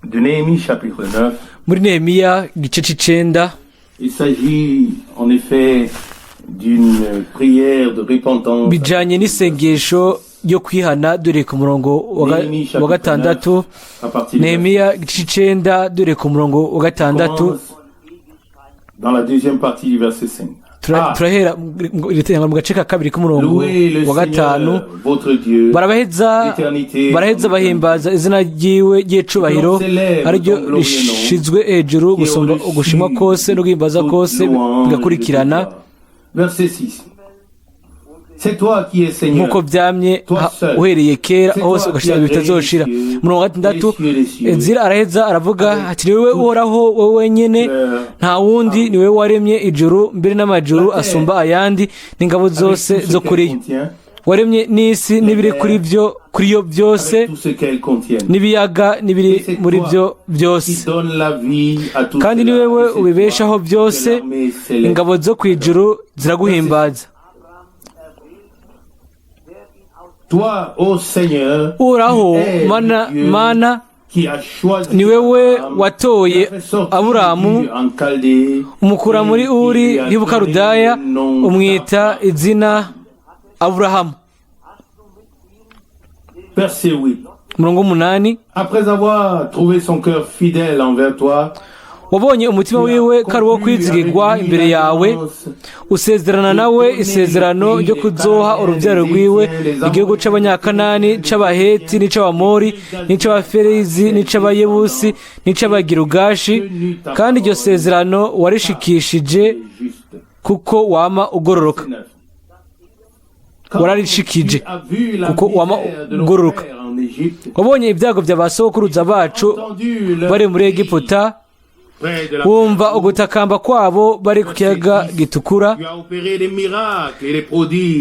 De Néhémie chapitre 9. Muri Nehemiya igice c'icenda. Il s'agit en effet d'une prière de repentance. Bijanye n'isengesho ryo kwihana, dore ku murongo Néhémie wa chapitre gatandatu. 9, à partir du Nehemiya igice c'icenda, dore ku murongo wa gatandatu. commence dans la deuxième partie du verset 5. Ah, Turahera mu gace ka kabiri k'umurongo louez le wa gatanu. Seigneur, votre Dieu, Barabaheza d'éternité baraheza bahimbaza izina ryiwe ry'icubahiro, ariryo rishizwe hejuru gusumba ugushimwa kose no guhimbaza kose, bigakurikirana. Verset 6. C'est toi qui es Seigneur. Nk'uko byamye uhereye kera hose, ugashira bitazoshira. Umurongo wa gatandatu, Ezira araheza aravuga ati: "Ni wowe Uhoraho, wowe wenyene, nta wundi, ni wowe waremye ijuru, mbere n'amajuru asumba ayandi, n'ingabo Avec zose tout ce zo qu'elle kuri yo, contient, waremye n'isi n'ibiri kuri byo, kuri yo byose, avec tout ce qu'elle contient. n'ibiyaga n'ibiri muri byo byose. Qui donne la vie à tout Kandi ni cela. wewe Et c'est ubibeshaho toi byose, que l'armée céleste ingabo zo ku ijuru ziraguhimbaza." Toi, ô Seigneur, Uhoraho tu es Mana, le Dieu Mana, qui a choisi ni wewe Abraham, watoye qui a fait sortir Aburahamu, d'Ur en Chaldée, umukura muri et qui Uri lui a y'Ubukarudaya, donné le nom umwita izina Aburahamu. Verset 8. Umurongo w'umunani. Après avoir trouvé son cœur fidèle envers toi, Wabonye umutima wiwe ko ari uwo kwizigirwa imbere yawe, usezerana nawe isezerano ryo kuzoha urubyaro rwiwe igihugu c'Abanyakanani, c'Abaheti, n'ic'Abamori, n'ic'Abaferizi, n'ic'Abayebusi, n'ic'Abagirugashi. Kandi iryo sezerano warishikishije, juste. kuko wama ugororoka. Wararishikije kuko wama ugororoka. Wabonye ibyago bya ba sogokuruza bacu bari muri Egiputa, wumva ugutakamba kwabo bari ku Kiyaga Gitukura.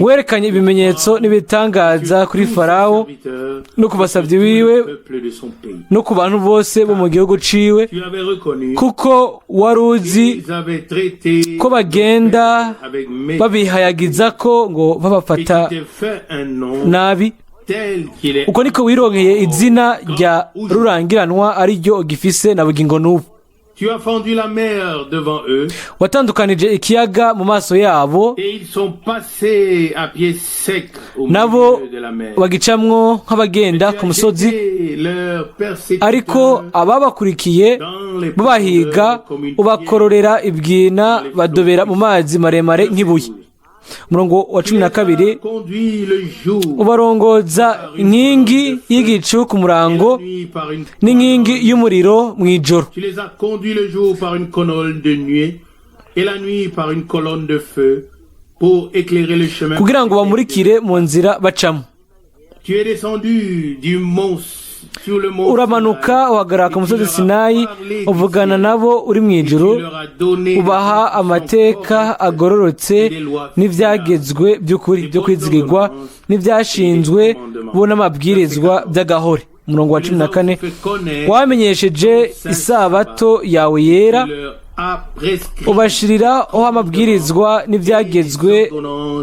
Werekanye ibimenyetso n'ibitangaza kuri Farawo no ku basabyi biwe no ku bantu bose bo mu gihugu ciwe, kuko wari uzi ko bagenda babihayagiza ko ngo babafata nabi. Uko niko wironkeye izina rya rurangiranwa, ari ryo gifise na bugingo n'ubu. Tu as fendu la mer devant eux, Watandukanije ikiyaga mu maso yabo, et ils sont passés à pied sec au nabo milieu de la mer. bagicamwo nk'abagenda ku musozi. Ariko ababakurikiye babahiga, ubakororera ibwina, badobera mu mazi maremare nk'ibuye. Umurongo wa 12: ubarongoza inkingi y'igicu ku murango n'inkingi y'umuriro mu ijoro. Tu les as conduits le jour par une colonne de nuée et la nuit par une colonne de feu pour éclairer le chemin. Kugira ngo bamurikire mu nzira bacamo. Tu es descendu du mont sur le mont Uramanuka, uhagarara ku musozi Sinayi, uvugana nabo uri mu ijuru, ubaha amateka agororotse n'ibyagezwe by'ukuri byo kwizigirwa, n'ibyashinzwe bo n'amabwirizwa by'agahore. Umurongo wa 14: wamenyesheje isabato yawe yera, ubashiriraho amabwirizwa n'ibyagezwe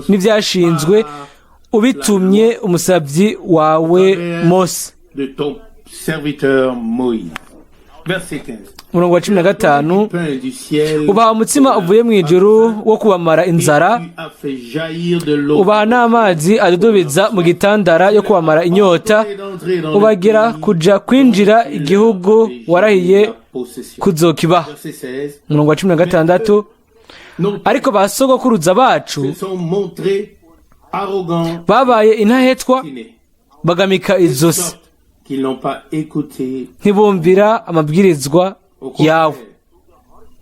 n'ibyashinzwe, ubitumye umusabyi wawe Mose. De ton serviteur Moïse. Verset 15. Umurongo wa 15: Pain du ciel. Ubaha umutsima uvuye mu ijuru wo kubamara inzara, Tu as fait jaillir de l'eau. ubaha n'amazi adudubitsa mu gitandara yo kubamara inyota, ubagera kuja kwinjira igihugu warahiye kuzokibaha. Verset 16. Umurongo wa 16: Non, ariko ba sogokuruza bacu se sont montrés arrogants, babaye intahetwa, obstinés, bagamika izosi, sorte qu'ils n'ont pas écouté. ntibumvira amabwirizwa Au contraire, yawe.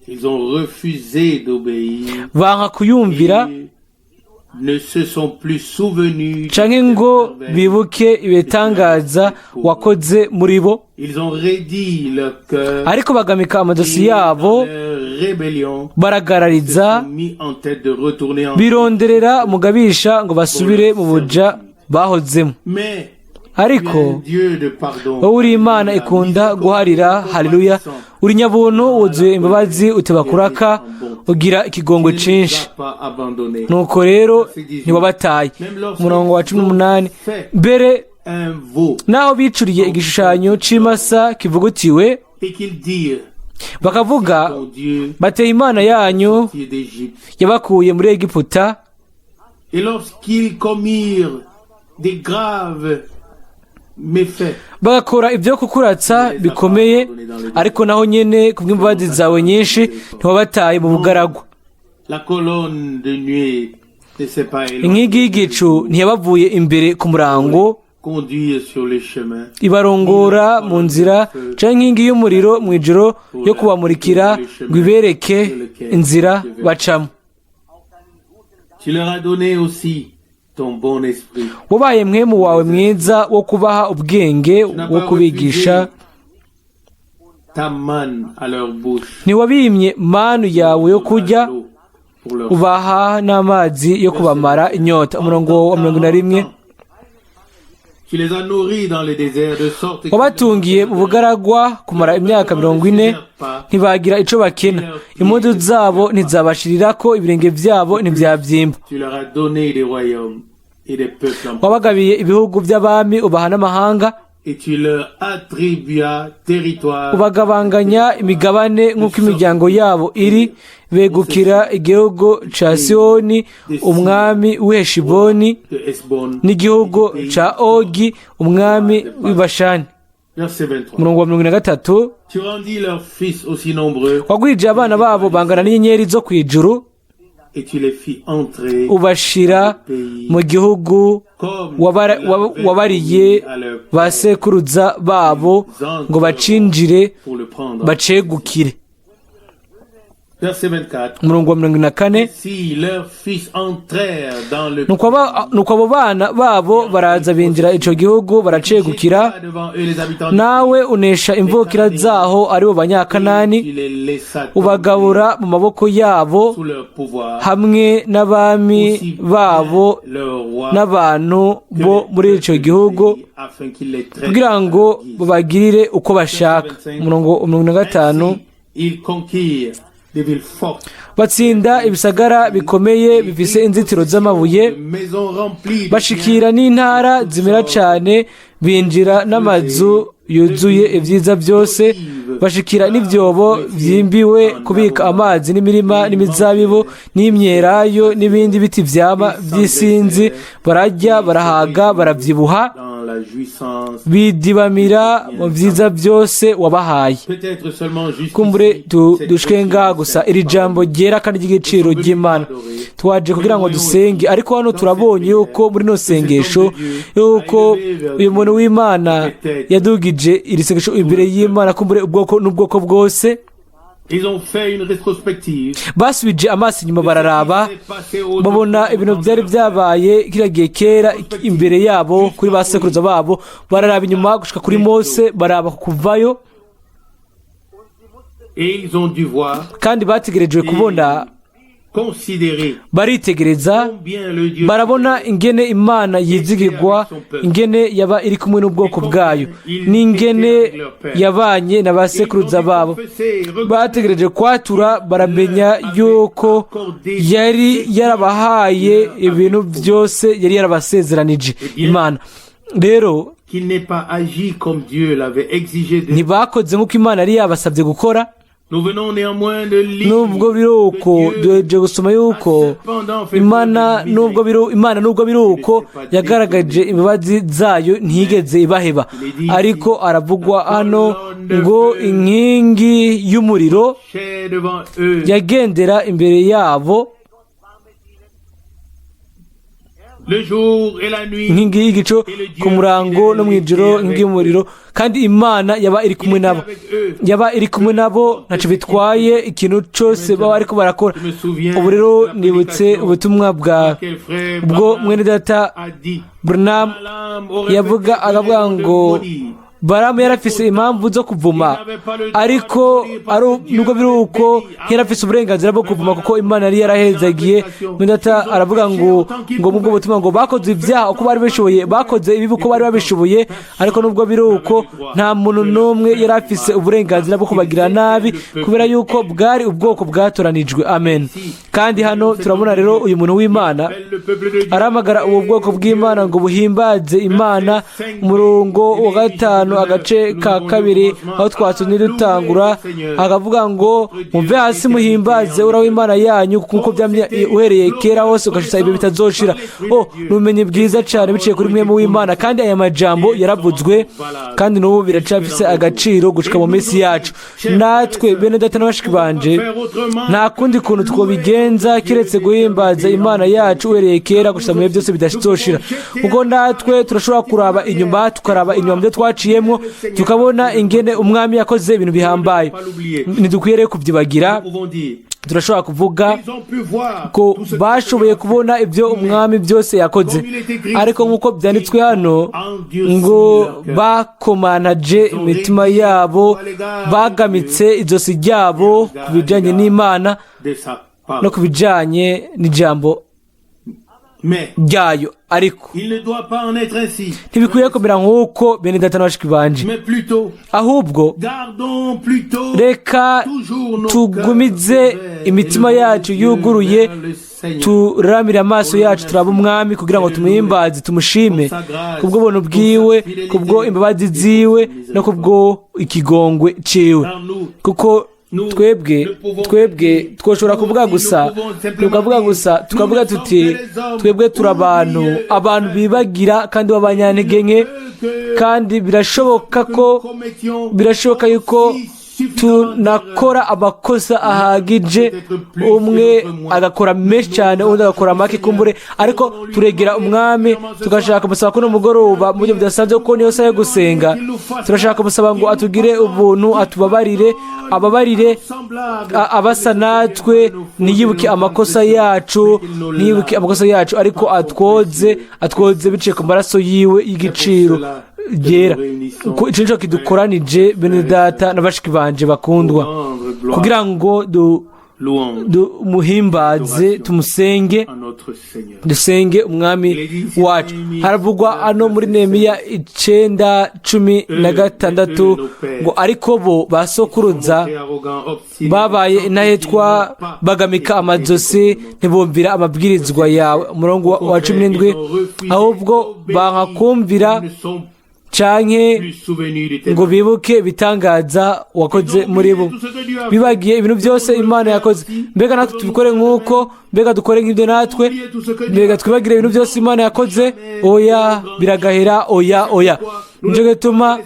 ils ont refusé d'obéir Banka kuyumvira, et ne se sont plus souvenus canke ngo bibuke ibitangaza wakoze muri bo. Ils ont raidi leur cœur Ariko bagamika amadosi et yabo, dans leur rébellion baragarariza, se sont mis en tête de retourner en bironderera mugabisha ngo basubire mu buja bahozemo. Mais Ariko tu es un Dieu de pardon. wowe uri Imana ikunda guharira, haleluya, uri nyabuntu, wuzuye imbabazi, uteba kuraka, ugira ikigongwe Tu ne nous cinshi. as pas abandonnés. Nuko rero ntiwabataye. Umurongo wa 18: mbere un veau Naho bicuriye igishushanyo c'imasa kivugutiwe, et qu'ils dirent, bakavuga ton Dieu bateye Imana yanyu qui est d'Égypte. yabakuye muri Egiputa. Et lorsqu'ils commirent des graves méfaits, Bagakora ibyo kukuratsa bikomeye, ariko naho nyene kubw'imbabazi zawe nyinshi ntiwabataye mu bugaragwa. La colonne de nuée ne s'est pas éloignée Inkingi y'igicu ntiyabavuye imbere ku murango conduire sur le chemin, ibarongora mu nzira, canke inkingi y'umuriro mu ijoro yo kubamurikira ngo ibereke inzira bacamo. Tu leur as donné aussi ton bon esprit. Wabaye Mpwemu wawe mwiza wo kubaha ubwenge, Tu n'as wo pas kubigisha. refusé ta manne à leur bouche, Ntiwabimye manu yawe yo kurya, l'eau pour leur ubaha n'amazi yo kubamara inyota. Umurongo wa 41. Tu les as nourris dans le désert de sorte qu'ils Wabatungiye mu bugaragwa kumara imyaka 40, ntibagira ico bakena. Impuzu zabo ntizabashirirako, ibirenge vyabo ntivyavyimba. Tu leur as donné des royaumes et des peuples en Wabagabiye ibihugu vy'abami, ubaha n'amahanga. et tu leur attribuas territoire Ubagabanganya imigabane nk'uko imiryango yabo iri, begukira igihugu ca Sihoni, umwami w'Heshiboni, de Hesbon. n'igihugu ca Ogi, umwami w'i Bashani. Verset 23. Umurongo wa 43. Tu rendis leurs fils aussi nombreux Wagwije abana babo bangana n'inyenyeri zo kw'ijuru, et tu les fis entrer ubashira mu gihugu comme tu l'avais wabariye promis à leur ba sekuruza babo ngo bacinjire, pour le prendre. bacegukire. Verset 24. Umurongo wa 44. Si leurs fils entrèrent dans le Nuko abo bana babo baraza binjira ico gihugu, baracegukira. devant eux les habitants du Nawe unesha imvukira zaho, aribo Banyakanani, pays, tu les laissas tomber ubagabura mu maboko yabo sous leur pouvoir, hamwe n'abami aussi bien babo leur roi n'abantu que bo les muri peuples ico du gihugu, pays, afin qu'ils les traitent kugira ngo à leur guise. babagirire uko bashaka. Umurongo wa 45. Ainsi, ils conquirent des villes fortes, Batsinda ibisagara bikomeye bifise inzitiro z'amabuye, de maisons remplies de bashikira n'intara zimera cane, binjira n'amazu yuzuye ibyiza byose, bashikira n'ivyobo vyimbiwe kubika amazi, n'imirima n'imizabibu n'imyelayo n'ibindi biti vyama vy'isinzi. Bararya, barahaga, baravyibuha, dans la jouissance. bidibamira mu vyiza byose wabahaye. Peut-être seulement jusqu'ici, Kumbure cette dushike ngaha gusa iri jambo ryera kandi ry'igiciro ry'Imana. Twaje kugira ngo dusenge, ariko hano turabonye yuko muri no sengesho yuko uyu muntu w'Imana yadugije iri sengesho imbere y'Imana, kumbure ubwoko n'ubwoko bwose. Ils ont fait une rétrospective. Basubije amaso inyuma, bararaba, babona ibintu byari byabaye kiriya gihe kera imbere yabo kuri ba sekuruza babo. Bararaba inyuma gushika kuri Mose, baraba kuvayo. Et ils ont dû voir, Kandi bategerejwe kubona, considérer baritegereza, combien le Dieu barabona ingene Imana yizigirwa, ingene yaba iri kumwe n'ubwoko bwayo, n'ingene yabanye na ba sekuruza babo. Bategereje kwatura, baramenya yuko yari yarabahaye ibintu byose yari yarabasezeranije Imana. Rero qu'il n'ait pas agi comme Dieu l'avait exigé de ntibakoze nk'uko Imana yari yabasabye gukora. Nous venons néanmoins de lire Nubwo biri uko, duheje gusoma yuko Imana, nubwo biri Imana, nubwo biri uko, yagaragaje imbabazi zayo, ntiyigeze ibaheba. Ariko aravugwa hano ngo inkingi y'umuriro marchait devant eux. yagendera imbere yabo, Le jour et la nuit. inkingi y'igicu ku murango no mu ijoro, inkingi y'umuriro, kandi Imana yaba iri kumwe nabo, yaba iri kumwe nabo, ntacyo bitwaye ikintu cyose baba ariko barakora. Je me souviens Ubu rero nibutse ubutumwa bwa quel frère ubwo mwene data a dit Branham Balaam aurait yavuga, peut-être akavuga raison de ngo maudire. Baramu yarafise impamvu zo kuvuma, ariko nubwo biri uko ntiyarafise uburenganzira bwo kuvuma, kuko Imana yari yarahezagiye. Data aravuga ngo mubwo butumwa ngo bakoze ibyaha uko bari bishoboye, bakoze ibibi uko bari babishoboye, ariko nubwo biri uko nta muntu n'umwe yari afise uburenganzira bwo kubagira nabi, kubera yuko bwari ubwoko bwatoranijwe. Amen. Kandi hano turabona rero uyu muntu w'Imana aramagara ubu bwoko bw'Imana ngo buhimbaze Imana. Umurongo wa 5 agace ka 2, aho twasomye dutangura, akavuga ngo muve hasi muhimbaze Uhoraho Imana yanyu, kuko byamye uhereye kera hose ugashitsa ibyo bitazoshira. Oh, ni ubumenyi bwiza cyane biciye kuri mwe w'Imana. Kandi aya majambo yaravuzwe, kandi n'ubu biracafise agaciro gushika mu minsi yacu. Natwe, bene data na bashiki banje, nta kundi kuntu twobigenza kiretse guhimbaza Imana yacu uhereye kera gushitsa mu bihe byose bidazoshira, kuko natwe turashobora kuraba inyuma, tukaraba inyuma mu byo twaciyemo, tukabona ingene Umwami yakoze ibintu bihambaye. Ntidukwiye rero kubyibagira. Turashobora kuvuga ko bashoboye kubona ibyo Umwami byose yakoze, ariko nk'uko byanditswe hano ngo bakomanaje imitima yabo, bagamitse ijosi ryabo ku bijyanye n'Imana no ku bijyanye n'ijambo ryayo. Ariko ntibikwiye kumera nk'uko, bene data na bashiki banje. Ahubwo reka tugumize imitima yacu yuguruye, turamire amaso yacu, turaba Umwami kugira ngo tumuhimbaze, tumushime kubwo ubuntu bwiwe, kubwo imbabazi ziwe no kubwo ikigongwe ciwe. Kuko twebwe twoshobora kuvuga gusa, tukavuga gusa, tukavuga tuti: "Twebwe turi abantu bibagira kandi b'abanyantege nke." Kandi birashoboka yuko tunakora amakosa ahagije, umwe agakora menshi cyane, undi agakora make kumbure, ariko turegera Umwami, tugashaka kumusaba kuno mugoroba mu buryo budasanzwe, kuko niyo saha yo gusenga. Turashaka kumusaba ngo atugire ubuntu, atubabarire, ababarire abasa natwe, ntiyibuke amakosa yacu, ntiyibuke amakosa yacu, ariko atwoze, atwoze biciye ku maraso yiwe y'igiciro ryera. Ko ico nico kidukoranije, bene data na bashiki banje bakundwa, kugira ngo tumuhimbaze, tumusenge, dusenge Umwami wacu. Haravugwa hano muri Nehemiya 9:16 ngo: "Ariko bo basokuruza babaye intahetwa, bagamika amazosi, ntibumvira amabwirizwa yawe." Umurongo wa 17: "Ahubwo banka kumvira canke ngo bibuke ibitangaza wakoze muri bo." Bibagiye ibintu byose Imana yakoze. Mbega natwe tubikore nk'uko? Mbega dukore nk'ibyo natwe? Mbega twibagire ibintu byose Imana yakoze? Oya, biragahera! Oya, oya! Nicyo gituma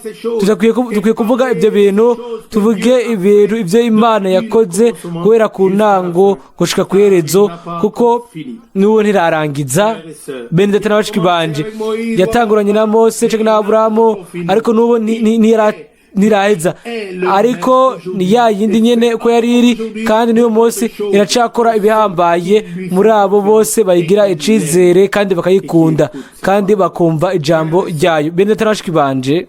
dukwiye kuvuga ibyo bintu, tuvuge ibintu ibyo Imana yakoze guhera ku ntango gushika ku iherezo, kuko n'ubu ntirarangiza. Bene data na bashiki banje, yatanguranye na Mose canke na Aburahamu, ariko n'ubu ntiraheza. Ariko ni ya yindi nyene uko yari iri, kandi n'uyu munsi iracakora ibihambaye muri abo bose bayigira icizere kandi bakayikunda kandi bakumva ijambo ryayo. Bene data na bashiki banje,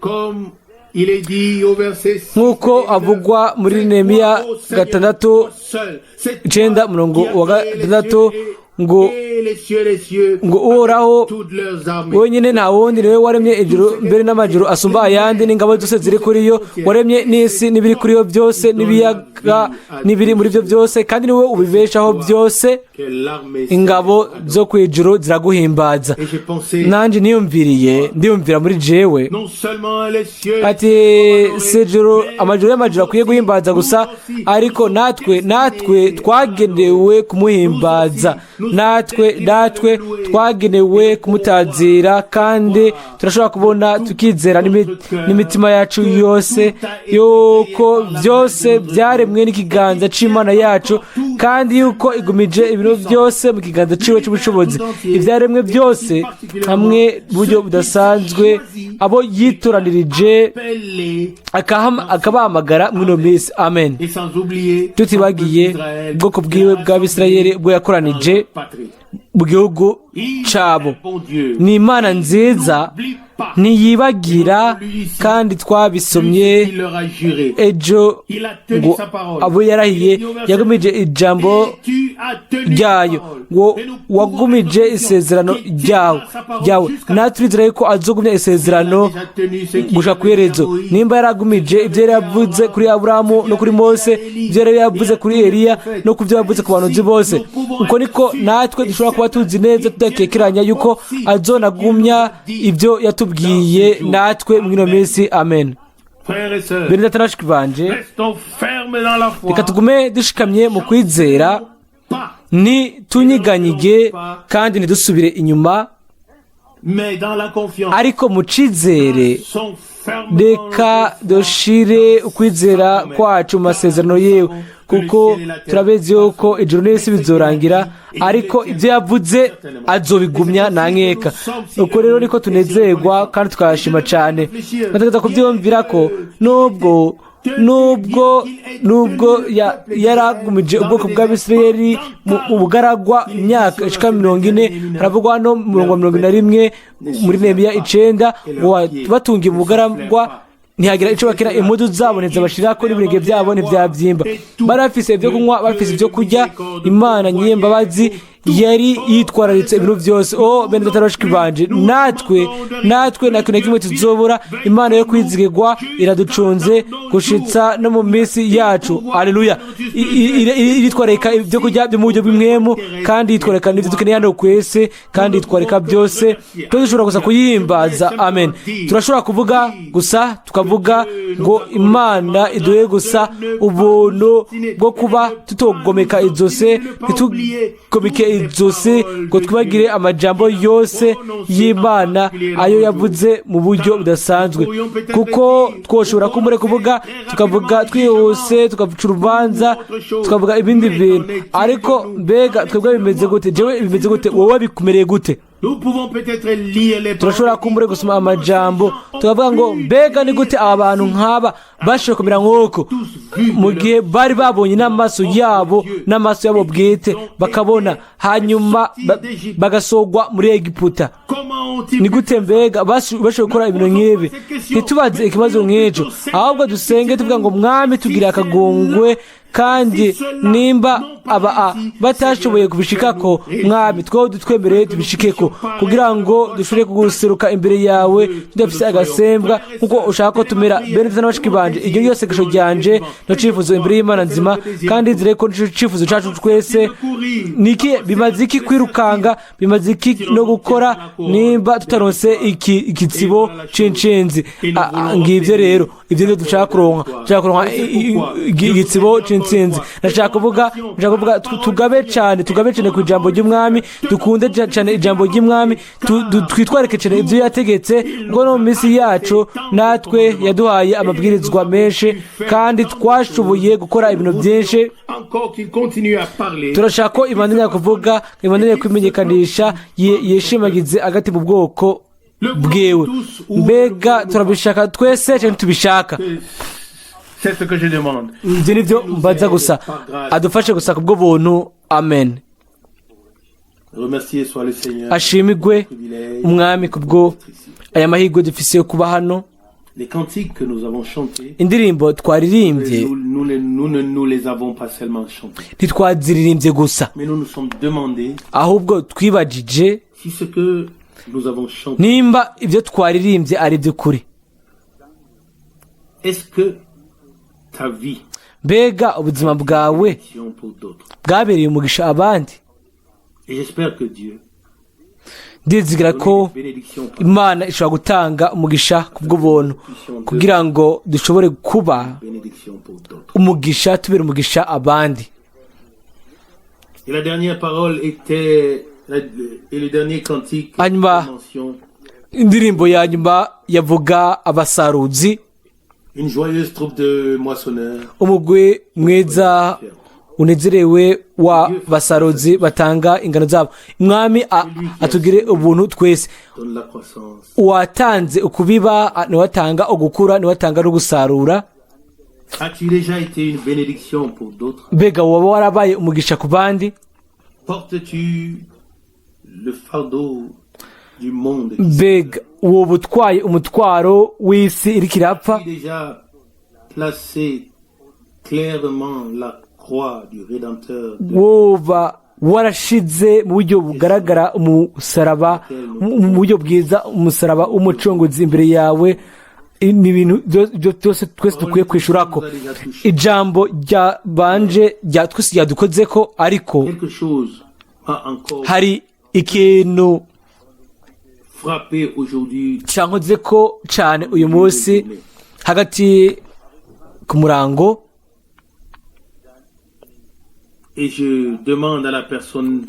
nk'uko avugwa muri Nehemiya 6:9, umurongo wa 6, ngo Uhoraho wenyine, nta wundi, niwe waremye ijuru mbere n'amajuru asumba ayandi n'ingabo zose ziri kuri yo, waremye n'isi n'ibiri kuri yo byose, n'ibiyaga n'ibiri muri byo byose, kandi niwe ubibeshaho byose. Ingabo zo ku ijuru ziraguhimbaza. Nanjye niyumviriye, ndiyumvira muri jewe ati: si ijuru, amajuru y'amajuru akwiye guhimbaza gusa, ariko natwe twagenewe kumuhimbaza, natwe twagenewe kumutazira. Kandi turashobora kubona, tukizera n'imitima yacu yose yuko byose byaremwe n'ikiganza c'Imana yacu, kandi yuko igumije ibintu byose mu kiganza ciwe c'ubushobozi, ibyaremwe byose hamwe buryo budasanzwe abo yitoranirije akabahamagara muri ino minsi. Amen. Tutibagiye ubwoko bwiwe bw'Abisirayeli bwo yakoranije. mu gihugu Il est cabo. un bon Dieu. Ni Imana nziza, N'oublie pas ntiyibagira, kandi twabisomye il leur a juré. ejo Il a tenu ngo sa parole. abo yarahiye yagumije ijambo Et tu as tenu ta ryayo, parole. ngo Et nous pouvons wagumije être isezerano confiants qu'il ryawe tiendra sa parole ryawe jusqu'à Natwe turizera yuko azogumya isezerano Il a déjà tenu ce qu'il gushika avait ku iherezo. dit à Moïse. Nimba yaragumije ibyo yari yavuze kuri Aburahamu no kuri Mose, ibyo yari yavuze kuri Eliya no ku byo yavuze ku bahanuzi bose, uko niko natwe dushobora kuba tuzi neza tudakekeranya yuko azonagumya ibyo yatubwiye natwe muri ino minsi. Amen. Frères et sœurs, Bene data na bashiki banje, restons fermes dans la foi. reka tugume dushikamye mu kwizera, Pas, ntitunyiganyige kandi ntidusubire inyuma, mais dans la confiance. ariko mu cizere. Sont fermement Reka dushire ukwizera kwacu mu masezerano yewe, kuko turabizi yuko ijuru n'isi bizorangira, ariko ibyo yavuze azobigumya nta nkeka. Uko rero niko tunezerwa kandi tukayashima cyane. Bategereza kubyiyumvira ko nubwo yaragumije ubwoko bw'Abisirayeli mu bugaragwa imyaka ishika 40, haravugwa hano murongo wa 41 muri Nehemiya 9, ngo batungiye mu bugaragwa ntihagira icyo bakira, impuzu zabo ntizabashirako n'ibirenge byabo ntibyabyimba. Bari bafise ibyo kunywa, bafise ibyo kurya. Imana nyembabazi yari yitwararitse ibintu byose. O bene data bashiki banje, natwe nta kintu na kimwe tuzobura. Imana yo kwizigirwa iraducunze gushitsa no mu minsi yacu. Aleluya! Iritwararika ibyo kurya byo mu buryo bw'impwemu, kandi yitwararika n'ibyo dukeneye hano ku isi, kandi yitwararika byose. Twese dushobora gusa kuyihimbaza. Amen. Turashobora kuvuga gusa, tukavuga ngo Imana iduhe gusa ubuntu bwo kuba tutogomeka izose, ntitugomeke izose ngo twibagire amajambo yose y'Imana ayo yavuze mu buryo budasanzwe, kuko twoshobora kumbure kuvuga, tukavuga twihuse, tugaca urubanza, tukavuga ibindi bintu. Ariko mbega twebwe bimeze gute? Jewe bimeze gute? Wowe bikumereye gute? Nous pouvons peut-être lire les Turashobora kumbure gusoma amajambo, tukavuga ngo mbega ni gute aba bantu nk'aba bashoboye kumera nk'uko, mu gihe bari babonye n'amaso yabo bwite, bakabona, hanyuma bagasogwa muri Egiputa? Comment ont-ils Ni gute mbega bashoboye gukora ibintu nk'ibi? Ntitubaze ikibazo nk'icyo, ahubwo dusenge tuvuga ngo: "Mwami, tugire akagongwe, kandi nimba aba batashoboye kubishikako, Mwami, twe dutwemereye tubishikeko, kugira ngo dushobore kuguseruka imbere yawe tudafise agasembwa, nkuko ushaka ko tumera." Bene data na bashiki banje, iryo ryose gasho ryanje no cifuzo imbere y'Imana nzima, kandi nzire ko nico cifuzo cacu twese. Niki bimaze iki kwirukanga, bimaze iki no gukora, nimba tutaronse iki igitsibo c'intsinzi? Ngivyo rero, ivyo nivyo dushaka kuronka. Dushaka kuronka igitsibo c'intsinzi. Nashaka kuvuga tugabe cane ku ijambo ry'Umwami, dukunde cane ijambo ry'Umwami, twitwarike cane ivyo yategetse, kuko no mu minsi yacu natwe yaduhaye amabwirizwa menshi kandi twashoboye gukora ibintu byinshi. Encore qu'il continue à parler. Turashaka ko ibandanya kuvuga, ibandanya kwimenyekanisha, yishimagize agati mu bwoko bwiwe. Mbega turabishaka twese cyangwa ntitubishaka? C'est ce que je demande. Ibyo ni byo mbaza gusa. Adufashe gusa ku bw'ubuntu. Amen. Remercié soit le Seigneur. Ashimigwe Privilège. Umwami kubwo aya mahirwe dufise yo kuba hano. Les cantiques que nous avons chantés, Indirimbo twaririmbye, nous ne nous les avons pas seulement chantés, ntitwaziririmbye gusa, mais nous nous sommes demandé ahubwo twibajije si ce que nous avons chanté, nimba ibyo twaririmbye ari iby'ukuri. Est-ce que ta vie Mbega ubuzima bwawe est pour d'autres? bwabereye umugisha abandi? Et j'espère que Dieu Ndizigira ko donne une bénédiction par Imana ishobora gutanga umugisha ku bw'ubuntu, kugira ngo dushobore kuba bénédiction pour d'autres. umugisha, tubera umugisha abandi. Et la dernière parole était, et le dernier cantique, Hanyuma, mention indirimbo ya nyuma yavuga abasaruzi, une joyeuse troupe de moissonneurs. umugwi mwiza unezerewe wa basaruzi batanga ingano zabo. Mwami atugire ubuntu twese. Donne la croissance. Uwatanze ukubiba niwe atanga ugukura, niwe atanga no gusarura. As-tu déjà été une bénédiction pour d'autres? Mbega waba warabaye umugisha ku bandi? Portes-tu le fardeau du monde qui Mbega woba utwaye umutwaro w'isi iriko irapfa? s'est déjà placé clairement la croix du Rédempteur de Woba warashize mu buryo bugaragara umusaraba, mu buryo bwiza, umusaraba w'Umucunguzi imbere yawe? Ni ibintu byose twese dukwiye kwishurako. Ijambo ryabanje rya twese ryadukoze ko, ariko Quelque chose m'a encore hari ikintu frappé aujourd'hui. cyankoze ko cyane uyu munsi hagati ku murango. Et je demande à la personne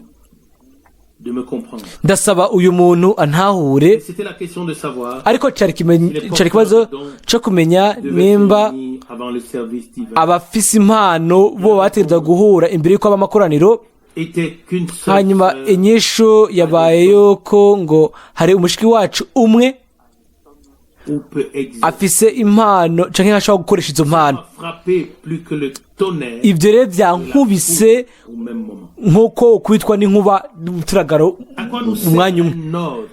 de me comprendre. Ndasaba uyu muntu antahure. Et c'était la question de savoir Ariko cari ikibazo cyo kumenya devait nimba se réunir avant le service divin. abafise impano bo bategerezwa guhura imbere y'uko haba amakoraniro. Était qu'une seule Hanyuma sœur inyishu yabaye yuko ngo hari umushiki wacu umwe ou peut exister. afise impano canke ashobora gukoresha izo mpano. M'a frappé plus que le tonnerre Ibyo rero byankubise au même moment. nk'uko ukubitwa n'inkuba n'umuturagaro À quoi nous mu sert mwanya umwe. un ordre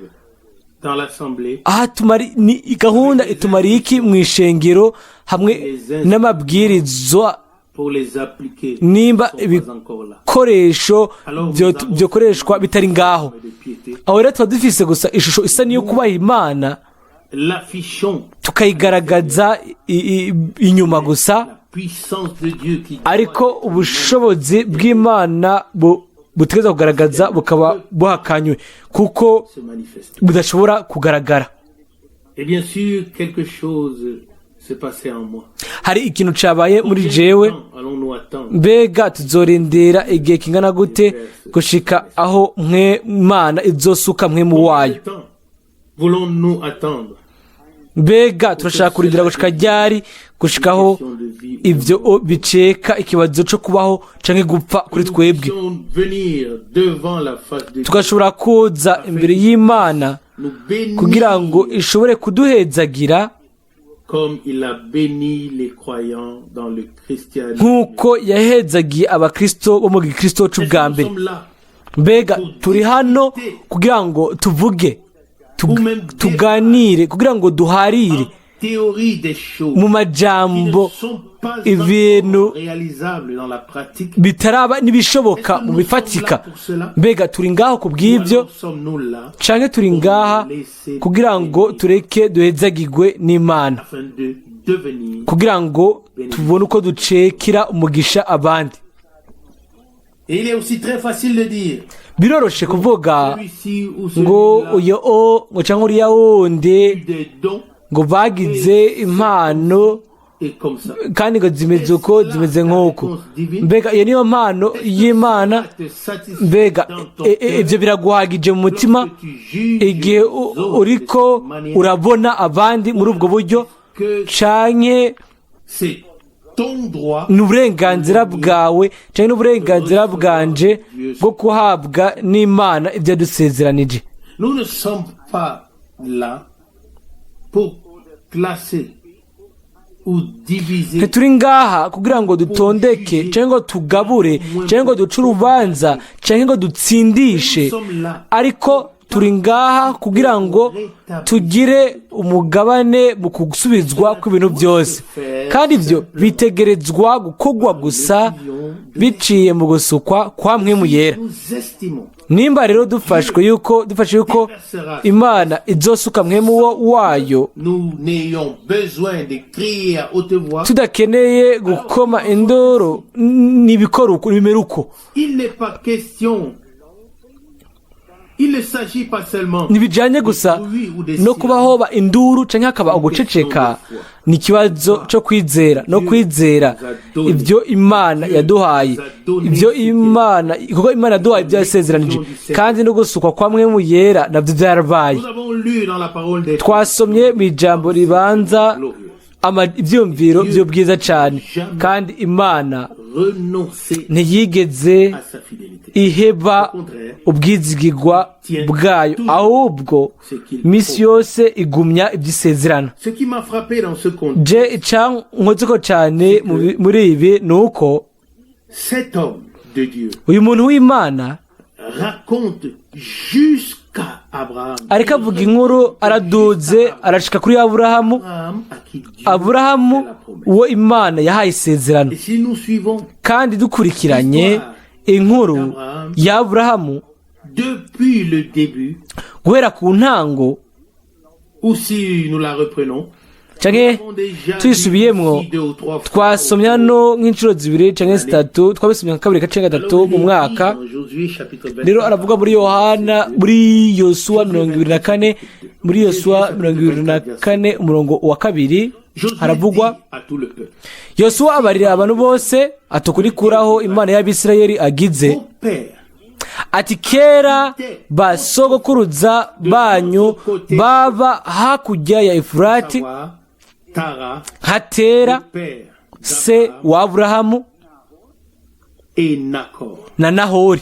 dans l'assemblée Aha tumari ni gahunda itumariye iki mu ishengero hamwe n'amabwirizwa pour les appliquer nimba ne sont pas encore là? Ibikoresho byokoreshwa bitari ngaho? De piété. Aho rero tuba dufise gusa ishusho isa n'iyo kubaha Imana, L'affichons tukayigaragaza inyuma gusa, la puissance de Dieu qui ariko ubushobozi bw'Imana butegereza kugaragaza bukaba buhakanywe kuko se manifeste. budashobora kugaragara. Et bien sûr, quelque chose s'est passé en moi. Hari ikintu cabaye muri Combien de jewe. temps allons-nous attendre? Mbega tuzorindira igihe kingana gute gushika aho mwe Imana izosuka mwe mu Combien wayo? de temps voulons-nous attendre? Mbega turashaka kurindira gushika ryari, gushikaho Question de vie ou ivyo biceka ikibazo co kubaho canke gupfa kuri nous twebwe, puissions venir devant la face de Dieu, tugashobora kuza imbere y'Imana nous bénir kugira ngo ishobore kuduhezagira comme il a béni les croyants dans le christianisme? nk'uko yahezagiye abakristo bo mu gikristo c'ubwa Est-ce que nous mbere? sommes là Mbega turi hano kugira ngo tuvuge, tuganire, kugira ngo duharire en théorie des choses mu qui ne majambo sont pas ibintu encore réalisables dans la pratique? bitaraba n'ibishoboka mu bifatika? Mbega turi ngaho ku bw'ibyo, Ou alors sommes-nous là canke turi ngaha kugira ngo tureke duhezagirwe n'Imana, afin de devenir kugira ngo tubone uko ducekira umugisha abandi? Et il est aussi très facile de dire Biroroshe kuvuga celui-ci ou ngo celui-là uyo o ngo canke uriya wundi des dons ngo bagize impano et comme ça. kandi ngo zimeze uko, zimeze nk'uko. Mbega iyo niyo mpano y'Imana? Mbega ibyo biraguhagije mu mutima igihe uriko urabona abandi muri ubwo buryo, canke C'est ton droit ni uburenganzira bwawe canke n'uburenganzira bwanje bwo guhabwa n'Imana ibyo yadusezeranije? Nous ne sommes pas là pour classer ou diviser. Ntituri ngaha kugira ngo dutondeke cyangwa ngo tugabure cyangwa ngo duce urubanza cyangwa ngo dutsindishe, Nous sommes là ariko turi ngaha kugira ngo tugire umugabane mu gusubizwa kw'ibintu byose, kandi ibyo bitegerezwa gukorwa gusa biciye mu gusukwa kwa Mpwemu Yera. Nous estimons Nimba rero dufashwe yuko Imana izosuka Mpwemu wayo nous n'ayons besoin de crier à haute voix. tudakeneye gukoma induru, nibikora uko, bimera uko. Il n'est pas question, il ne s'agit pas seulement Ntibijyanye gusa no kuba hoba induru cyangwa hakaba uguceceka, ni ikibazo cyo kwizera no kwizera ibyo Imana yaduhaye, ibyo Imana, kuko Imana yaduhaye ibyo yasezeranije, kandi no gusukwa kwa Mpwemu Yera nabyo byarabaye. Nous avons lu dans la parole des Twasomye mu ijambo ribanza ibyiyumviro by'ubwiza cyane, kandi Imana renoncer ntiyigeze à sa fidélité. iheba ubwizigirwa bwayo, ahubwo misi yose igumya iby'isezerano. Ce qui m'a frappé dans ce contexte, Je icyankozeko cyane muri ibi ni uko cet homme de Dieu uyu muntu w'Imana raconte Jusqu'à Abraham. Ariko avuga inkuru, araduze arashika kuri Aburahamu. Abraham à qui Dieu Aburahamu fait la promesse. uwo Imana yahaye isezerano. Et si nous suivons Kandi dukurikiranye inkuru ya Aburahamu depuis le début, guhera ku ntango, ou si nous la reprenons, canke tuyisubiyemwo, twasomye hano nk'inshuro zibiri canke zitatu, twabisomye nka kabiri canke gatatu mu mwaka. Rero aravuga muri Yohana, muri Yosuwa 24, muri Yosuwa 24 umurongo wa 2 haravugwa: Yosuwa abarira abantu bose ati: "Ukurikuraho Imana y'Abisirayeli agize ati: Kera ba sogokuruza banyu baba hakurya ya Efurati, nka Tera se wa Aburahamu et Nachor. na Nahori.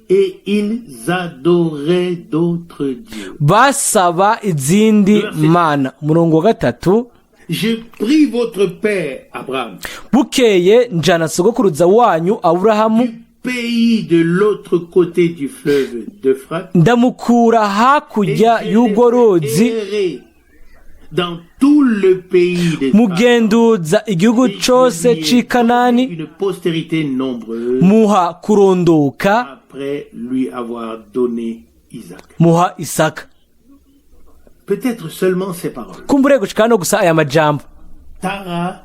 Et ils adoraient d'autres dieux. Basaba izindi mana." Umurongo wa 3. J'ai pris votre père, Abraham, "Bukeye njana sogokuruza wanyu Aburahamu du pays de l'autre côté du fleuve d'Euphrate, ndamukura et hakurya je l'ai y'urwo ruzi, erré dans tout le pays des mugenduza igihugu cose c'i Kanani, une postérité nombreuse muha kurondoka, après lui avoir donné Isaac. muha Isaka." Peut-être seulement ces paroles. Kumbure gushika hano gusa aya majambo. Tara,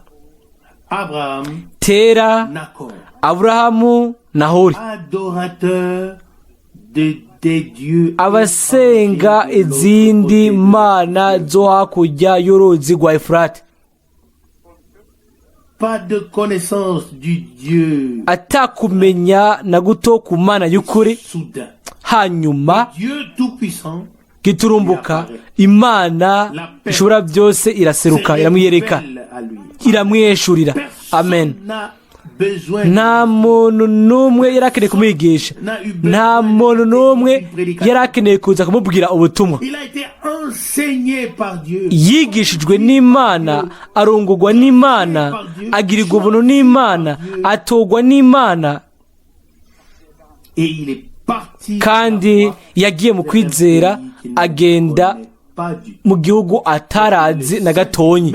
Abraham, Tera, Nachor, Aburahamu, Nahori, adorateurs des dieux abasenga étrangers de l'autre izindi côté de mana zo hakurya y'uruzi rwa Efurate. Pas de connaissance du Dieu Atakumenya na guto ku Mana y'ukuri. Soudain. Hanyuma Dieu Tout-Puissant giturumbuka, Imana ishobora byose iraseruka, se iramwiyereka, révèle à lui. iramwihishurira. Amen. Personne n'a besoin Nta muntu n'umwe yari akeneye kumwigisha, nta muntu n'umwe yari akeneye kuza kumubwira ubutumwa. Il a été enseigné par Dieu. Yigishijwe n'Imana, arongorwa n'Imana, agirirwa ubuntu n'Imana, atogwa n'Imana. Et il est parti Kandi yagiye mu kwizera, agenda mu gihugu atarazi na gatonyi,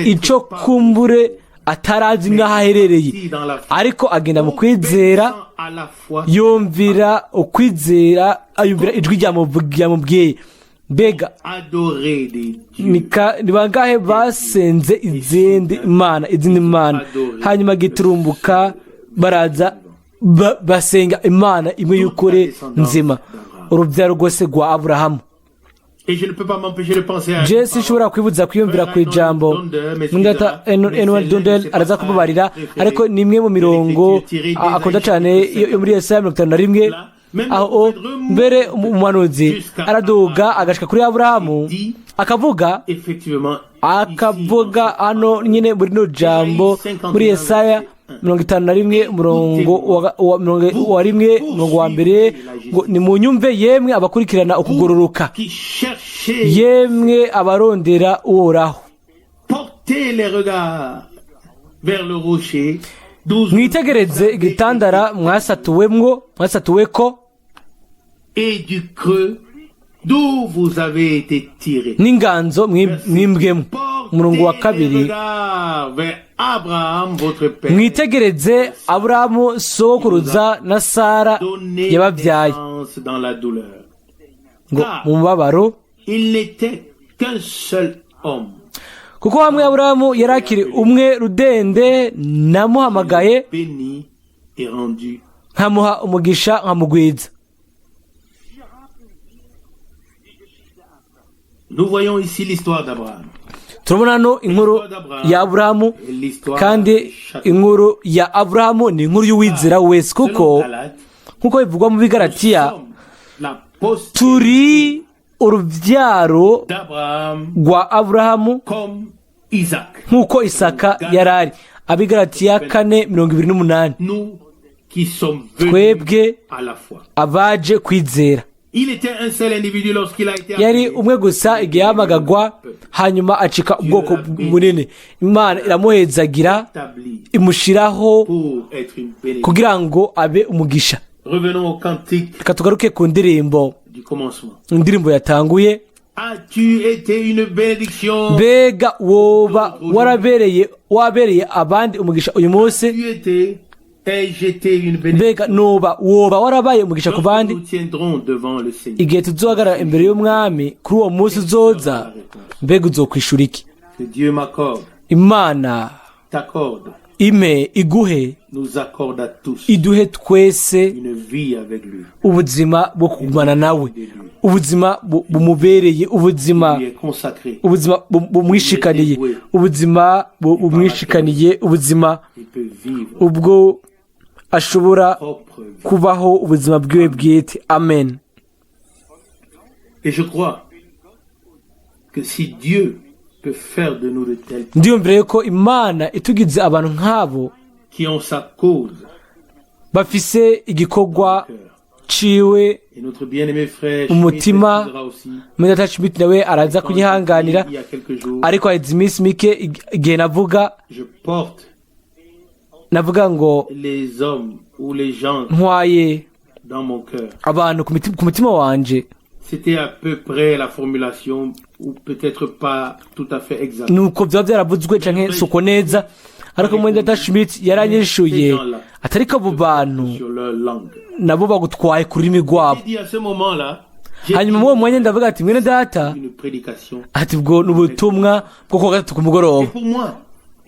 ico kumbure atarazi n'aho aherereye, ariko agenda mu kwizera, yumvira ukwizera, ayumvira ijwi ryamubwiye. Mbega adorer des dieux. Ni bangahe basenze izindi mana, hanyuma giturumbuka baraza basenga Imana imwe y'ukuri nzima, urubyaro rwose rwa Aburahamu? Et je ne peux pas m'empêcher de penser à Je sinshobora kwibuza kwiyumvira ku ijambo Ndata Enwel Dundel, araza kubabarira, ariko ni imwe mu mirongo akunda cyane yo muri Yesaya 51, aho mbere umuhanuzi araduga agashika kuri Aburahamu, akavuga Effectivement, akavuga hano nyine muri rino jambo, muri Yesaya 51 umurongo wa 1, umurongo wa mbere, ngo: "Nimunyumve yemwe abakurikirana ukugororoka, qui cherchez, yemwe abarondera Uhoraho, portez les regards vers le rocher d'où mwitegereze igitandara mwasatuwemwo, mwasatuweko, et du creux d'où vous avez été tirés. n'inganzo mwimbwemo." Umurongo wa Portez les 2. regards vers Abraham, votre père, "Mwitegereze Aburahamu sogokuruza na Sara donné yababyaye naissance dans la douleur. ngo mu mubabaro." Il n'était qu'un seul homme. "Kuko hamwe Aburahamu yari akiri umwe rudende namuhamagaye, Béni et rendu. nkamuha umugisha, nkamugwiza." Nous voyons ici l'histoire d'Abraham. Turabona hano inkuru ya Aburahamu, Et l'histoire kandi de chacun. inkuru ya Aburahamu ni inkuru y'uwizera wese, kuko Selon Galates, nk'uko bivugwa mu Bigaratiya, nous sommes la postérité turi urubyaro d'Abraham rwa Aburahamu comme Isaac. nk'uko Isaka yari ari. Abigaratiya 4:28. Nous qui sommes venus Twebwe à la foi. abaje kwizera. Il était un seul individu lorsqu'il a été Yari appelé. umwe gusa igihe yahamagagwa, hanyuma acika ubwoko bunini. Imana iramuhezagira, Établi imushyiraho pour être une bénédiction. kugira ngo abe umugisha. Revenons au cantique Reka tugaruke ku ndirimbo, du commencement. indirimbo yatanguye. As-tu été une bénédiction? Mbega woba warabereye, wabereye abandi umugisha uyu munsi? Tu étais, ai-je été une bénédiction? Mbega noba woba warabaye umugisha ku Lorsque bandi? nous tiendrons devant le Seigneur, Igihe tuzohagarara imbere y'Umwami kuri uwo munsi uzoza, mbega uzokwishura iki? Que Dieu m'accorde, Imana t'accorde, ime, iguhe, nous accorde à tous iduhe twese une vie avec lui. ubuzima bwo kugumana nawe, ubuzima bumubereye, ubuzima Lui est consacré. ubuzima bumwishikaniye, ubuzima bumwishikaniye, ubuzima Il peut vivre ubwo ashobora propre vie. kubaho ubuzima bwiwe bwite. Amen. Et je crois que si Dieu peut faire de nous de tels Ndiyumvira yuko Imana itugize abantu nk'abo qui ont sa cause bafise igikorwa au cœur. ciwe Et notre bien-aimé frère Schmitt umutima. m'excusera aussi. Mwene Schmidt nawe araza Quand kunyihanganira, il y a quelques jours, ariko haheze iminsi mike igihe navuga je porte navuga ngo les hommes ou les gens ntwaye dans mon cœur. abantu ku mutima wanje. C'était à peu près la formulation, ou peut-être pas tout à fait exacte. Nuko byaba byaravuzwe canke suko neza, ariko mwene data Schmidt yaranyishuye atariko abo bantu Sur leur langue. nabo bagutwaye ku rurimi rwabo. J'ai dit à ce moment-là, j'ai Hanyuma muri uwo mwanya ndavuga ati: "Mwene data," une prédication. ati: "ubwo ni ubutumwa bwo kuwa gatatu ku mugoroba." Et pour moi,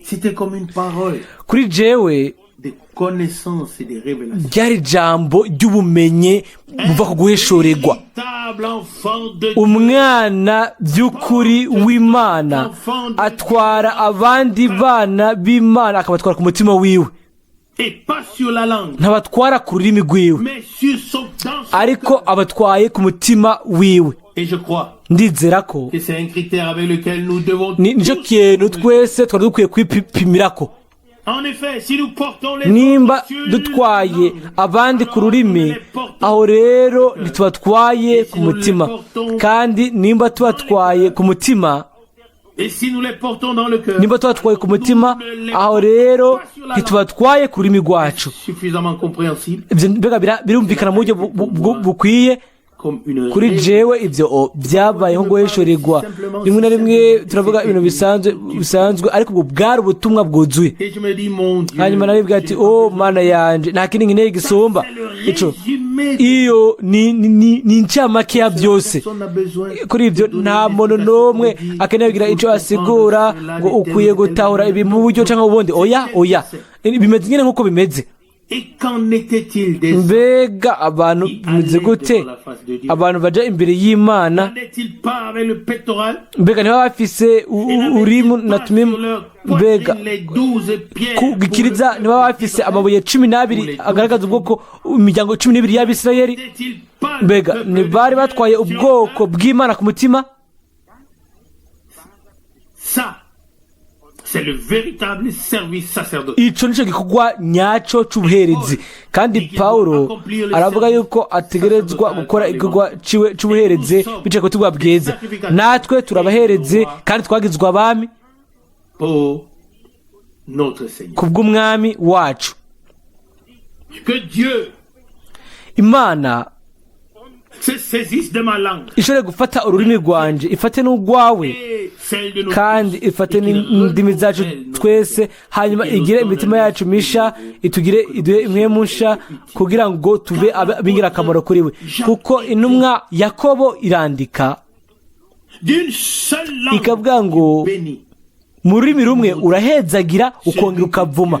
c'était comme une parole Kuri jewe de connaissances et de révélations. ryari ijambo ry'ubumenyi buva ku guhishurirwa. Véritable enfant de Dieu Umwana by'ukuri w'Imana atwara abandi bana b'Imana, akabatwara ku mutima wiwe, et pas sur la langue, ntabatwara ku rurimi rwiwe, mais sur son, dans son ariko cœur. abatwaye ku mutima wiwe. Et je crois Ndizera ko que c'est un critère avec lequel nous devons ni nicyo tous kintu twese twari dukwiye kwipimirako. En effet, si nous portons les Nimba autres sur dutwaye la langue, abandi ku rurimi, aho rero ntitubatwaye ku mutima. Kandi nimba tubatwaye ku mutima, et si nous les portons dans le cœur, nimba tubatwaye ku mutima, aho rero ntitubatwaye ku rurimi rwacu. suffisamment compréhensible Ibyo mbega birumvikana mu buryo bukwiye? Comme une Kuri jewe ibyo byabaye nko guhishurirwa. Rimwe na rimwe turavuga ibintu bisanzwe bisanzwe, ariko ubwo bwari ubutumwa bwuzuye. Et je me dis, mon Dieu, Hanyuma naribwira ati: "O Mana yanje, nta kindi nkeneye gisumba ico." Iyo ni incamake ya byose. Kuri ibyo nta muntu n'umwe akeneye kugira icyo asigura ngo ukwiye gutahura ibi mu buryo cyangwa ubundi. Oya, oya, bimeze nyine nk'uko bimeze. Et qu'en était-il des Mbega abantu bimeze gute, abantu baja imbere y'Imana? N'allaient-ils pas avec le pectoral? Mbega ntibaba bafise Urimu na Tumimu? Mbega ku gikiriza ntibaba bafise amabuye 12 agaragaza ubwoko, imiryango 12 y'Abisirayeli? Mbega ntibari batwaye ubwoko bw'Imana ku mutima? Ça, c'est le véritable service sacerdotal. Ico nico gikorwa nyaco c'ubuherezi. Kandi Pawulo aravuga yuko ategerezwa gukora igikorwa ciwe c'ubuherezi bicaye ku butumwa bwiza. Natwe turabaherezi kandi twagizwe abami Pour notre Seigneur. kubw'Umwami wacu. Que Dieu Imana se saisisse de ma langue ishobore gufata ururimi rwanje, ifate n'urwawe, et celle de nos kandi ifate n'indimi zacu twese, hanyuma igire imitima yacu misha, itugire, iduhe impwemu nsha kugira ngo tube ab'ingirakamaro kuri we. Kuko intumwa Yakobo irandika D'une seule langue ikavuga ngo béni mu rurimi rumwe urahezagira ukongera ukavuma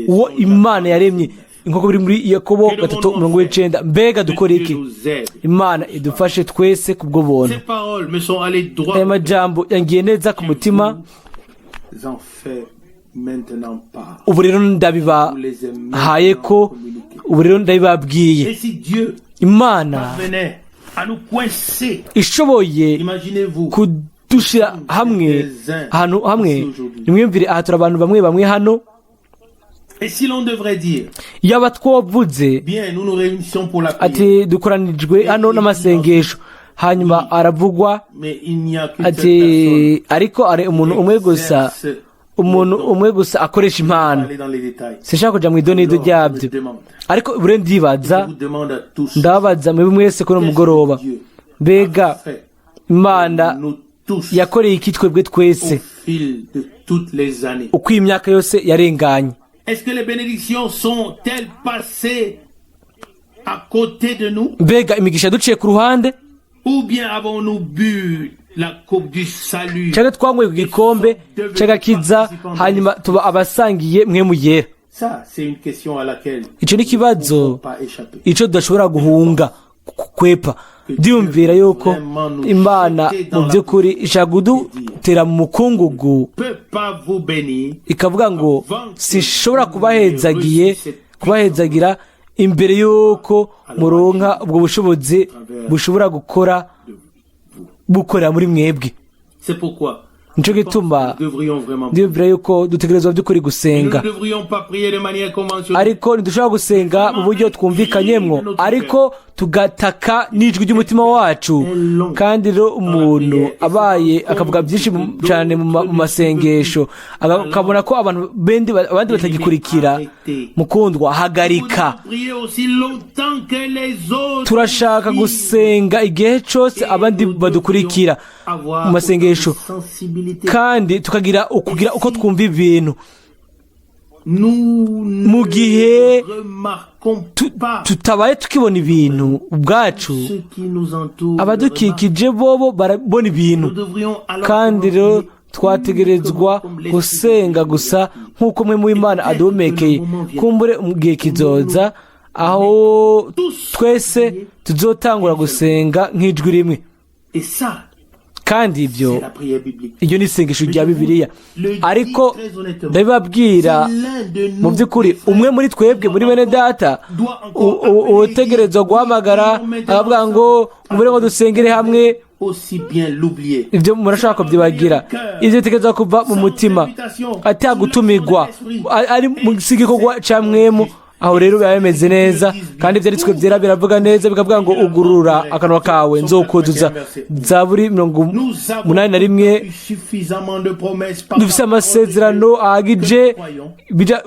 uwo Imana yaremye, nk'uko biri muri Yakobo 3:90. Mbega dukora iki? Dieu nous aide. Imana idufashe twese kubwo buntu. Ces paroles me sont allées droit. Aya majambo yangiye neza ku mutima. Vous en fais maintenant part. Ubu rero ndabibahaye ko, ubu rero ndabibabwiye. Et si Dieu Imana parvenait à nous coincer, ishoboye imaginez-vous, kudushira hamwe, ahantu hamwe, nimwiyumvire, aha turi abantu bamwe bamwe hano. Et si l'on devrait dire, Yaba twavuze bien, nous nous réunissons pour la prière, ati dukoranijwe hano n'amasengesho, hanyuma aravugwa mais il n'y a qu'une seule ati ariko ari umuntu umwe gusa personne exerce Umuntu umwe gusa akoresha impano. Aller dans les détails. Sinshaka kuja mu idonido Alors, je ryabyo, me demande, ariko bure ndibaza, je vous demande à tous, ndababaza mwebwe mwese kuri uno mugoroba, Dieu mbega fait Imana nous tous yakoreye iki twebwe twese au fil de toutes les années? Uko iyi myaka yose yarenganye? Est-ce que les bénédictions sont-elles passées à côté de nous Mbega imigisha yaduciye ku ruhande, ou bien avons-nous bu la coupe du salut? Cyangwa twanyweye ku gikombe cy'agakiza, hanyuma tuba abasangiye Mpwemu Yera? Ça, c'est une question à laquelle Icyo ni ikibazo nous ne pouvons pas échapper. icyo tudashobora guhunga kwepa. Ndiyumvira yuko Imana mu by'ukuri ishaka kudutera mu mukungugu, Peut pas vous bénir ikavuga ngo sinshobora kubahezagiye kubahezagira imbere y'uko muronka ubwo bushobozi bushobora gukora bukorera muri mwebwe. C'est pourquoi Nico gituma nous devrions vraiment ndiyumvira yuko dutegerezwa by'ukuri Nous gusenga. ne devrions pas prier de manière conventionnelle. Ariko ntidushobora gusenga mu buryo twumvikanyemwo, ariko tugataka n'ijwi ry'umutima wacu. Kandi rero umuntu abaye akavuga byinshi cyane mu masengesho, akabona ko abantu abandi batagikurikira, mukundwa, hagarika. Prier aussi longtemps que les autres Turashaka gusenga igihe cyose abandi badukurikira mu masengesho, sensibilité. kandi tukagira ukugira uko twumva ibintu. Nous Mu gihe ne remarquons pas tutabaye tukibona ibintu ubwacu, ceux qui nous entourent. abadukikije bobo barabona ibintu. Nous devrions alors Kandi rero twategerezwa gusenga gusa nk'uko Mpwemu w'Imana aduhumekeye. Kumbure mu gihe kizoza aho twese tuzotangura gusenga nk'ijwi rimwe. Et ça, Kandi ibyo, c'est la prière biblique. iryo ni isengesho rya Bibiliya. Ariko ndabibabwira mu by'ukuri, umwe muri twebwe, muri bene data, utegerezwa guhamagara akavuga ngo mubure ngo dusengere hamwe, Aussi bien l'oublier. ibyo murashobora kubyibagira. Ibyo bitegerezwa kuva mu mutima atagutumirwa, ari mu gikorwa cya Mpwemu. Aho rero biba bimeze neza. Kandi Ibyanditswe Byera biravuga neza, bikavuga ngo ugurura akanwa kawe nzokuzuza, Zaburi 81. Dufise amasezerano ahagije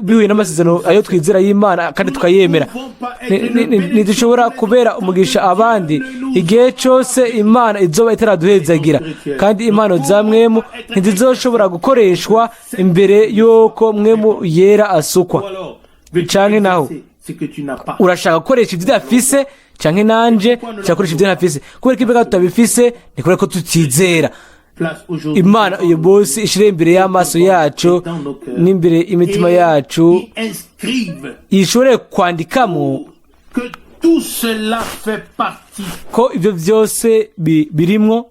bihuye n'amasezerano ayo twizera y'Imana kandi tukayemera. Ntidushobora kubera umugisha abandi igihe cyose Imana izoba itaraduhezagira, kandi impano za Mpwemu ntizizoshobora gukoreshwa imbere y'uko Mpwemu Yera asukwa. Canke naho urashaka gukoresha ibyo udafise, canke nanje nshaka gukoresha ibyo ntafise. Kubera ko imbega tutabifise ni kubera ko tutizera. Imana uyu munsi ishire imbere y'amaso yacu n'imbere y'imitima yacu, ishobore kwandikamo ko ibyo byose birimwo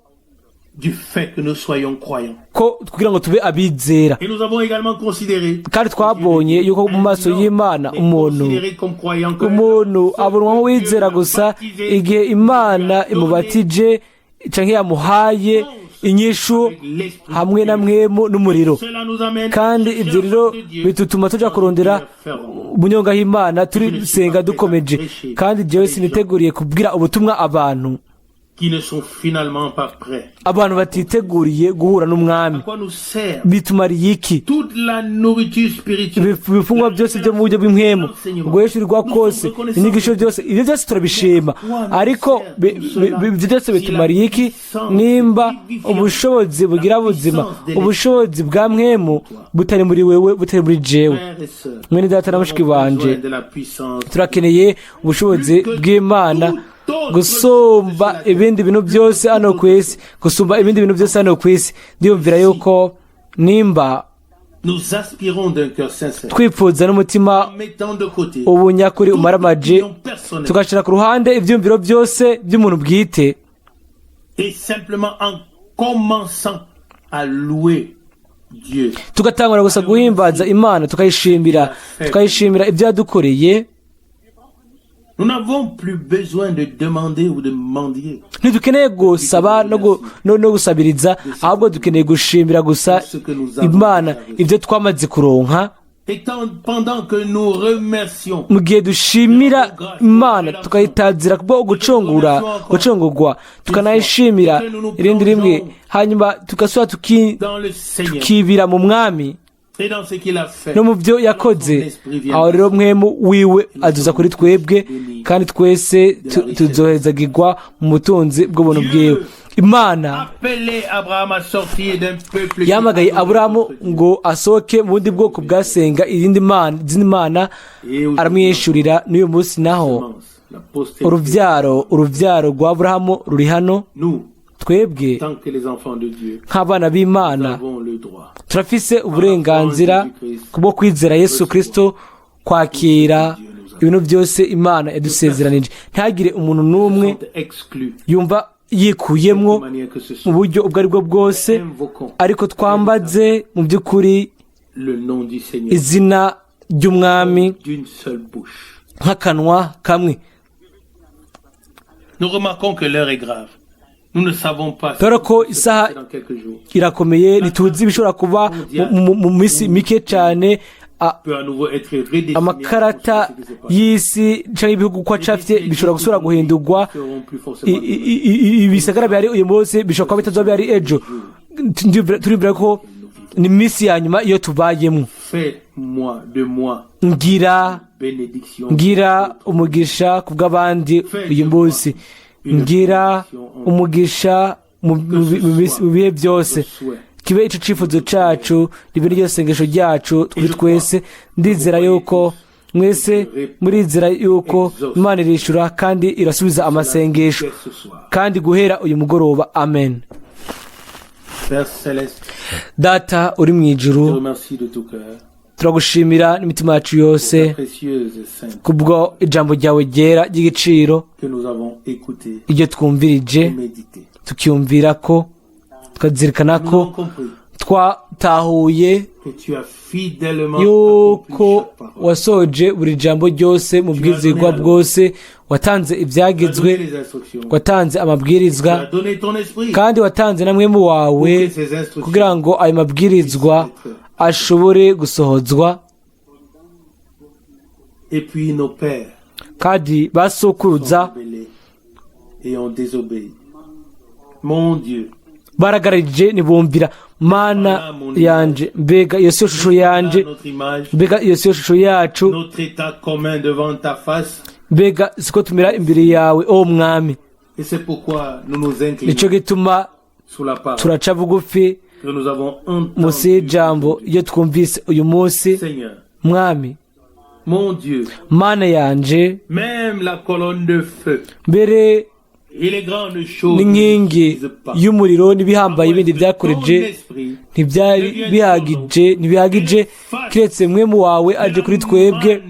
du fait que nous soyons croyants. ko kugira ngo tube abizera. Et nous avons également considéré Kandi twabonye yuko mu maso y'Imana umuntu abonwa nk'uwizera gusa igihe Imana imubatije canke yamuhaye inyishu hamwe na Mpwemu n'umuriro. Kandi ibyo rero bitutuma tuja kurondera umunyonga turisenga dukomeje. Kandi jewe siniteguriye kubwira ubutumwa abantu qui ne sont finalement pas prêts. abantu batiteguriye guhura n'Umwami. À quoi nous sert Bitumariye iki toute la nourriture spirituelle? Ibifungwa byose byo mu buryo bw'impwemu, uguhishurirwa kose, inyigisho byose, ibyo byose turabishima, ariko ibyo byose bitumariye iki nimba ubushobozi bugira buzima, ubushobozi bwa Mpwemu butari muri wewe, butari muri jewe? Frères et sœurs, Mwene data na mushiki banje, besoin de la puissance. turakeneye ubushobozi bw'Imana gusumba ibindi bintu byose hano ku isi, gusumba ibindi bintu byose hano ku isi. Ndiyumvira yuko nimba Nous aspirons d'un cœur sincère, twipfuza n'umutima en mettant de côté ubunyakuri umaramaje, toute personnelle tugashyira ku ruhande ibyumviro byose by'umuntu bwite, et simplement en commençant à louer Dieu. Tugatangura gusa guhimbaza Imana, tukayishimira, tukayishimira ibyo yadukoreye. Nous n'avons plus besoin de demander ou de mendier Ntidukeneye gusaba no gusabiriza, ahubwo dukeneye gushimira gusa Imana ibyo twamaze kuronka. Et pendant que nous remercions, Mu gihe dushimira Imana, tukayitazira kubwo gucungura, gucungurwa, tukanayishimira irindi rimwe, hanyuma tugasubira dans le Seigneur, tukibira mu Mwami, Et dans ce qu'il a fait. No mu byo yakoze. Aho rero Mpwemu wiwe aduza kuri twebwe, kandi twese tuzohezagirwa mu butunzi bw'ubuntu bwiwe. Imana Appelé Abraham à sortir d'un peuple qui yahamagaye adorait Aburahamu d'autres dieux. ngo asohoke mu bundi bwoko bwasenga izindi mana, izindi mana, aramwishurira. N'uyu munsi naho La postérité. urubyaro rwa Aburahamu ruri hano. Nous, Twebwe tant que les enfants de Dieu, nk'abana b'Imana avons le droit turafise uburenganzira bwo kwizera Yesu Kristo, kwakira ibintu byose Imana yadusezeranije. Ntagire umuntu n'umwe sont exclus yumva yikuyemwo de manière que ce mu soit. buryo ubwo ari bwo bwose, Invoquons ariko twambaze mu by'ukuri le nom du Seigneur izina ry'Umwami d'une seule bouche. nk'akanwa kamwe. Nous remarquons que l'heure est grave. Nous ne savons pas ce Dore ko qui se isaha passer dans quelques jours. irakomeye, ntituzi ibishobora kuba mu minsi mike cyane. Peut à nouveau être redessiné Amakarata en fonction de ce qui se passe. y'isi cyangwa ibihugu uko acafye bishobora gusubira guhindurwa. Seront plus forcément Ibisagara bihari uyu munsi bishobora kuba bitazoba bihari ejo. Turibwira ko ni iminsi ya nyuma iyo tubayemo. Fais-moi de moi Ngira bénédiction. ngira umugisha ku bw'abandi uyu munsi, ngira umugisha mu bihe byose. Kibe ico cifuzo cacu, ribe n'iryo sengesho ryacu kuri twese. Ndizera yuko mwese murizera yuko Imana irishura kandi irasubiza amasengesho Dès ce soir. kandi guhera uyu mugoroba. Amen. Père céleste, Data uri mu ijuru, je te remercie de tout cœur turagushimira n'imitima yacu yose pour ta précieuse et sainte kubwo ijambo ryawe ryera ry'igiciro que nous avons écouté iryo twumvirije et médité. Tukiyumvira ko tukazirikana Nous ko avons compris twatahuye que tu as fidèlement yuko accompli chaque parole. wasoje buri jambo ryose mu bwizigwa bwose. Watanze Tu as ibyagezwe, donné les instructions. watanze Tu amabwirizwa, as donné ton esprit kandi watanze na Mpwemu wawe pour que ces instructions kugira ngo ayo mabwirizwa ashobore gusohozwa. Et puis nos pères Kandi basokuruza sont rebellés et ont désobéi. Mon Dieu, baragararije ntibumvira. Mana yanje, mbega iyo siyo shusho yanje? Notre image, Mbega iyo siyo shusho yacu? Notre état commun devant ta face. Mbega siko tumera imbere yawe, o Mwami? Et c'est pourquoi nous nous inclinons Nicyo gituma sous la parole turaca bugufi que nous avons entendu. Munsi y'ijambo iyo twumvise uyu munsi. Seigneur, Mwami, mon Dieu, Mana yanje, même la colonne de feu mbere et les grandes choses n'inkingi ne suffisent pas. y'umuriro n'ibihambaye bindi byakoreje ntibyari bihagije, ntibihagije, keretse Mpwemu wawe aje kuri twebwe,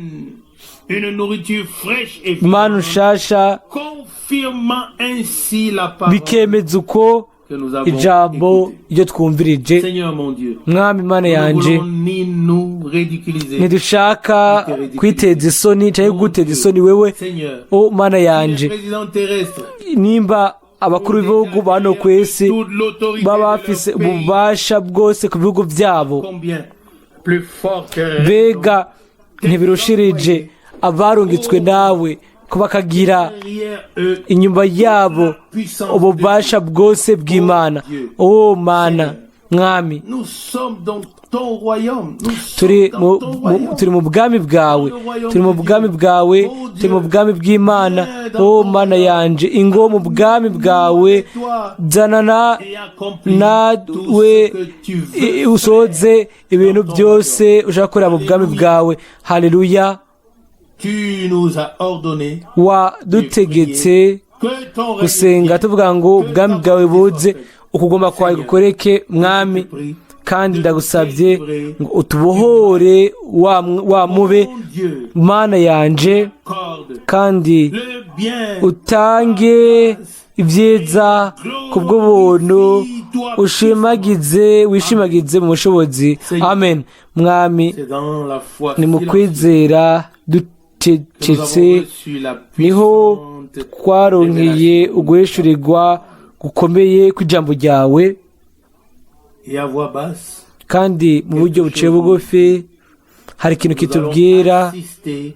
Une nourriture fraîche et imana vivante, nshasha, confirmant ainsi la parole bikemeza uko que nous avons ijambo écoutée. iryo twumvirije. Seigneur mon Dieu, Mwami Imana nous ne yanje, voulons ni nous ridiculiser. ntidushaka kwiteza isoni cyangwa guteza isoni wewe. Seigneur, O Mana yanje, les présidents terrestres, nimba abakuru b'ibihugu bano ku isi toute l'autorité baba de bafise leur pays, ububasha bwose ku bihugu byabo, combien plus forte mbega ntibirushirije abarungitswe nawe ko bakagira derrière eux inyuma yabo ububasha bwose bw'Imana? O Mana, Mwami, Nous sommes dans ton royaume. Nous turi sommes dans ton royaume. turi mu bwami bwawe, turi mu bwami bwawe, turi mu bwami bw'Imana. O Mana yanje, ingo mu bwami bwawe, zanana Et accomplis tout nawe ce que tu veux. Usoze ibintu byose ushaka gukorera mu bwami bwawe. Haleluya. Tu nous as ordonné Wadutegetse que ton règne gusenga vienne. tuvuga ngo ubwami bwawe buze, ukugomba kwawe gukoreke. Mwami, kandi ndagusabye ngo utubohore wa mube. Mon Dieu, Mana yanje, accorde kandi le bien. utange ibyiza ku bw'ubuntu, ushimagize, wishimagize mu bushobozi. Amen. Mwami, C'est dans la foi ni mu silencieuse kwizera que nous ducecetse avons reçu la niho puissante twaronkeye uguhishurirwa gukomeye kw'ijambo ryawe. Et à voix basse, Kandi mu buryo buciye bugufi hari ikintu nous allons kitubwira assister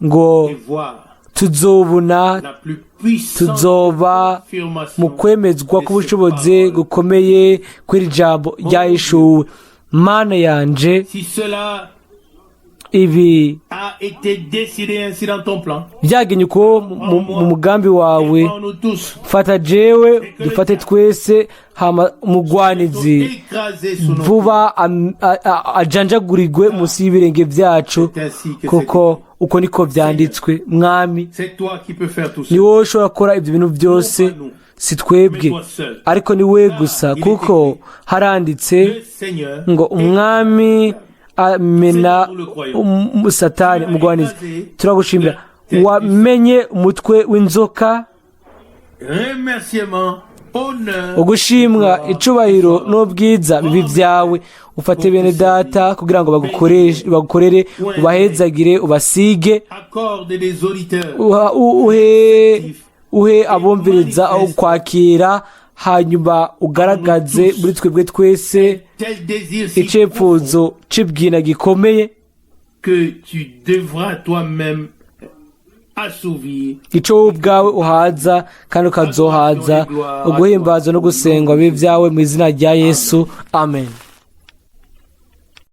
ngo et voir tuzobona, la plus puissante tuzoba confirmation mu kwemezwa k'ubushobozi gukomeye kw'iri jambo ryahishuwe. Mana yanje, si cela ibi a été décidé ainsi dans ton plan, byagenye uko mu mugambi wawe, et prends-nous tous, fata jewe, dufate twese, hama umugwanizi écrasés sous nos vuba ajanjagurirwe munsi y'ibirenge byacu, C'est ainsi que c'est kuko écrit. Uko niko vyanditswe, Mwami. C'est toi qui peux faire tout Ni ça. wowe ushobora gukora ibyo bintu byose, si twebwe, ariko ni we gusa, kuko haranditse Le Seigneur ngo Umwami amena Satani mugwanizi. Turagushimira, wamenye umutwe w'inzoka. Remerciement, honneur, Ugushimwa, icubahiro n'ubwiza bibi byawe. Ufate bene data kugira ngo bagukorere, ubahezagire, ubasige. Accorde des auditeurs Uhe abumviriza ukwakira, hanyuma ugaragaze muri twebwe twese tel désir si icipfuzo c'ibwina gikomeye que tu devras toi-même assouvir. Ico wowe ubwawe uhaza kandi ukazohaza. Uguhimbaza no gusengwa bibe byawe mu izina rya Yesu, amen.